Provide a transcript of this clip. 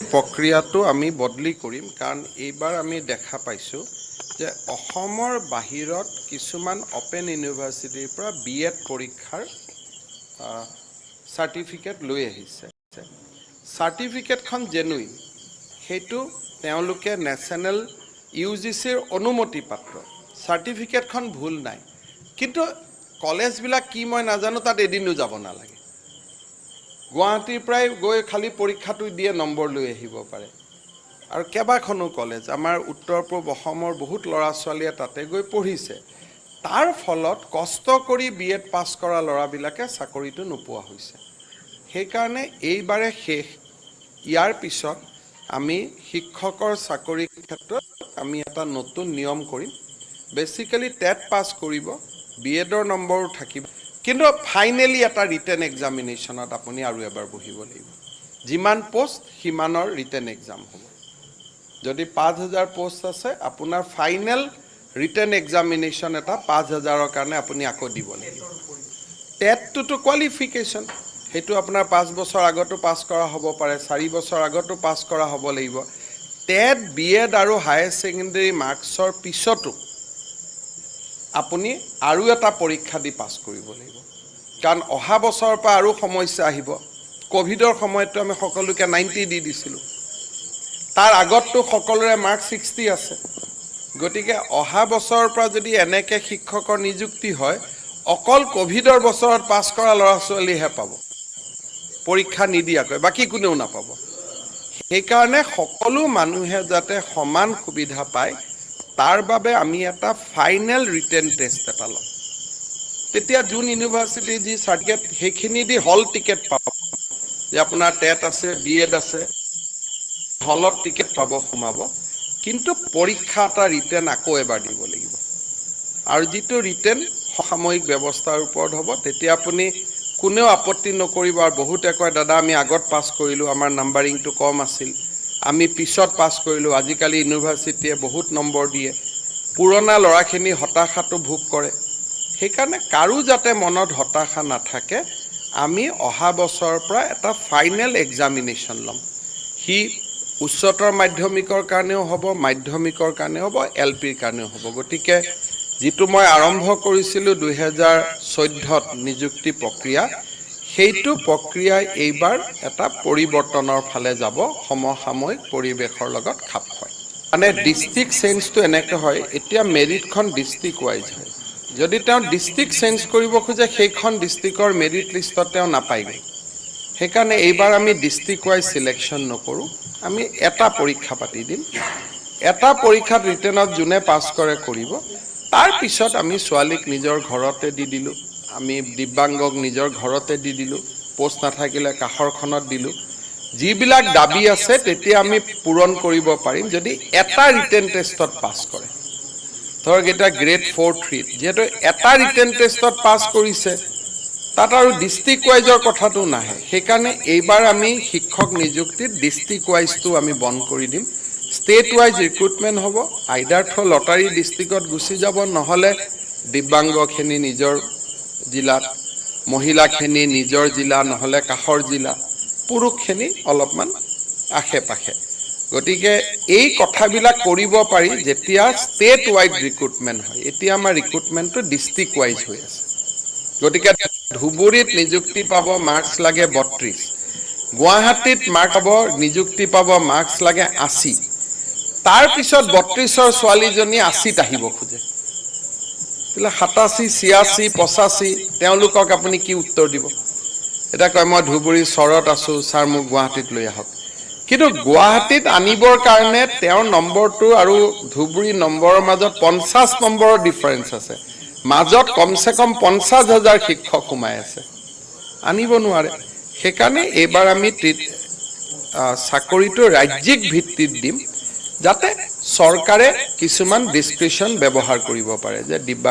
প্ৰক্ৰিয়াটো আমি বদলি কৰিম, কাৰণ এইবাৰ আমি দেখা পাইছোঁ যে অসমৰ বাহিৰত কিছুমান অপেন ইউনিভাৰ্চিটিৰ পৰা বি এড পৰীক্ষাৰ চাৰ্টিফিকেট লৈ আহিছে। চাৰ্টিফিকেটখন জেনুইন, সেইটো তেওঁলোকে নেশ্যনেল ইউজিচিৰ অনুমতি পাত্ৰ, চাৰ্টিফিকেটখন ভুল নাই। কিন্তু কলেজবিলাক কি মই নাজানো, তাত এদিনো যাব নালাগে। গুৱাহাটীৰ পৰাই গৈ খালি পৰীক্ষাটো দিয়ে নম্বৰ লৈ আহিব পাৰে। আৰু কেইবাখনো কলেজ আমাৰ উত্তৰ পূব অসমৰ বহুত ল'ৰা ছোৱালীয়ে তাতে গৈ পঢ়িছে। তাৰ ফলত কষ্ট কৰি বি এড পাছ কৰা ল'ৰাবিলাকে চাকৰিটো নোপোৱা হৈছে। সেইকাৰণে এইবাৰে শেষ, ইয়াৰ পিছত আমি শিক্ষকৰ চাকৰিৰ ক্ষেত্ৰত আমি এটা নতুন নিয়ম কৰিম। বেচিকেলি টেট পাছ কৰিব, বি এডৰ নম্বৰো থাকিব, কিন্তু ফাইনেলি এটা ৰিটেন এক্সামিনেশ্যনত আপুনি আৰু এবাৰ বহিব লাগিব। যিমান পষ্ট সিমানৰ ৰিটেন এক্সাম হ'ব। যদি 5000 পষ্ট আছে, আপোনাৰ ফাইনেল ৰিটেন এক্সামিনেশ্যন এটা 5000ৰ কাৰণে আপুনি আকৌ দিব লাগিব। টেটটোতো কোৱালিফিকেশ্যন, সেইটো আপোনাৰ 5 বছৰ আগতো পাছ কৰা হ'ব পাৰে, 4 বছৰ আগতো পাছ কৰা হ'ব লাগিব। টেট, বি এড আৰু হায়াৰ ছেকেণ্ডেৰী মাৰ্কছৰ পিছতো আপুনি আৰু এটা পৰীক্ষা দি পাছ কৰিব লাগিব। কাৰণ অহা বছৰৰ পৰা আৰু সমস্যা আহিব। ক'ভিডৰ সময়ততো আমি সকলোকে 90 দি দিছিলোঁ, তাৰ আগততো সকলোৰে মাৰ্ক 60 আছে। গতিকে অহা বছৰৰ পৰা যদি এনেকৈ শিক্ষকৰ নিযুক্তি হয়, অকল ক'ভিডৰ বছৰত পাছ কৰা ল'ৰা ছোৱালীহে পাব পৰীক্ষা নিদিয়াকৈ, বাকী কোনেও নাপাব। সেইকাৰণে সকলো মানুহে যাতে সমান সুবিধা পায়, তাৰ বাবে আমি এটা ফাইনেল ৰিটেন টেষ্ট এটা ল'ম। তেতিয়া যোন ইউনিভাৰ্চিটিৰ যি চাৰ্টিফিকেট, সেইখিনি দি হল টিকেট পাব যে আপোনাৰ টেট আছে, বি এড আছে, হলত টিকেট পাব, সোমাব। কিন্তু পৰীক্ষা এটা ৰিটেন আকৌ এবাৰ দিব লাগিব। আৰু যিটো ৰিটেন সাময়িক ব্যৱস্থাৰ ওপৰত হ'ব, তেতিয়া আপুনি কোনেও আপত্তি নকৰিব। আৰু বহুতে কয়, দাদা, আমি আগত পাছ কৰিলোঁ, আমাৰ নাম্বাৰিংটো কম আছিল, আমি পিছত পাছ কৰিলোঁ, আজিকালি ইউনিভাৰ্চিটিয়ে বহুত নম্বৰ দিয়ে। পুৰণা ল'ৰাখিনি হতাশাটো ভোগ কৰে। সেইকাৰণে কাৰো যাতে মনত হতাশা নাথাকে, আমি অহা বছৰৰ পৰা এটা ফাইনেল এক্সামিনেশ্যন ল'ম। সি উচ্চতৰ মাধ্যমিকৰ কাৰণেও হ'ব, মাধ্যমিকৰ কাৰণেও হ'ব, এল পিৰ কাৰণেও হ'ব। গতিকে যিটো মই আৰম্ভ কৰিছিলোঁ 2014ত নিযুক্তি প্ৰক্ৰিয়া, সেইটো প্ৰক্ৰিয়াই এইবাৰ এটা পৰিৱৰ্তনৰ ফালে যাব, সমসাময়িক পৰিৱেশৰ লগত খাপ খুৱাই। মানে ডিষ্ট্ৰিক্ট চেঞ্জটো এনেকৈ হয়, এতিয়া মেৰিটখন ডিষ্ট্ৰিক্ট ৱাইজ হয়। যদি তেওঁ ডিষ্ট্ৰিক্ট চেঞ্জ কৰিব খোজে, সেইখন ডিষ্ট্ৰিক্টৰ মেৰিট লিষ্টত তেওঁ নাপায়গৈ। সেইকাৰণে এইবাৰ আমি ডিষ্ট্ৰিক্ট ৱাইজ চিলেকশ্যন নকৰোঁ, আমি এটা পৰীক্ষা পাতি দিম। এটা পৰীক্ষাত ৰিটেনত যোনে পাছ কৰে কৰিব। তাৰপিছত আমি ছোৱালীক নিজৰ ঘৰতে দি দিলোঁ, আমি দিব্যাংগক নিজৰ ঘৰতে দি দিলোঁ, পষ্ট নাথাকিলে কাষৰখনত দিলোঁ। যিবিলাক দাবী আছে তেতিয়া আমি পূৰণ কৰিব পাৰিম, যদি এটা ৰিটেন টেষ্টত পাছ কৰে। ধৰক এতিয়া গ্ৰেড ফ'ৰ থ্ৰীত যিহেতু এটা ৰিটেন টেষ্টত পাছ কৰিছে, তাত আৰু ডিষ্ট্ৰিক্ট ৱাইজৰ কথাটো নাহে। সেইকাৰণে এইবাৰ আমি শিক্ষক নিযুক্তিত ডিষ্ট্ৰিক্ট ৱাইজটো আমি বন্ধ কৰি দিম। ষ্টেট ৱাইজ ৰিক্ৰুটমেণ্ট হ'ব, আইদাৰ থ্ৰ লটাৰী ডিষ্ট্ৰিক্টত গুচি যাব, নহ'লে দিব্যাংগখিনি নিজৰ জিলাত, মহিলাখিনি নিজৰ জিলা নহ'লে কাষৰ জিলা, পুৰুষখিনি অলপমান আশে পাশে। গতিকে এই কথাবিলাক কৰিব পাৰি যেতিয়া ষ্টেট ৱাইড ৰিক্ৰুটমেণ্ট হয়। এতিয়া আমাৰ ৰিক্ৰুটমেণ্টটো ডিষ্ট্ৰিক্ট ৱাইজ হৈ আছে। গতিকে ধুবুৰীত নিযুক্তি পাব, মাৰ্কছ লাগে 32। গুৱাহাটীত মাৰ্ক পাব, নিযুক্তি পাব, মাৰ্কছ লাগে 80। তাৰপিছত 32ৰ ছোৱালীজনী 80ত আহিব খোজে। তেতিয়াহ'লে 87, 86, 85, তেওঁলোকক আপুনি কি উত্তৰ দিব? এতিয়া কয়, মই ধুবুৰী চৰত আছোঁ ছাৰ, মোক গুৱাহাটীত লৈ আহক। কিন্তু গুৱাহাটীত আনিবৰ কাৰণে তেওঁৰ নম্বৰটো আৰু ধুবুৰী নম্বৰৰ মাজত 50 নম্বৰৰ ডিফাৰেঞ্চ আছে। মাজত কমচে কম 50,000 শিক্ষক সোমাই আছে, আনিব নোৱাৰে। সেইকাৰণে এইবাৰ আমি চাকৰিটো ৰাজ্যিক ভিত্তিত দিম, যাতে চৰকাৰে কিছুমান ডিছক্ৰিশ্যন ব্যৱহাৰ কৰিব পাৰে যে দিব্যাংগ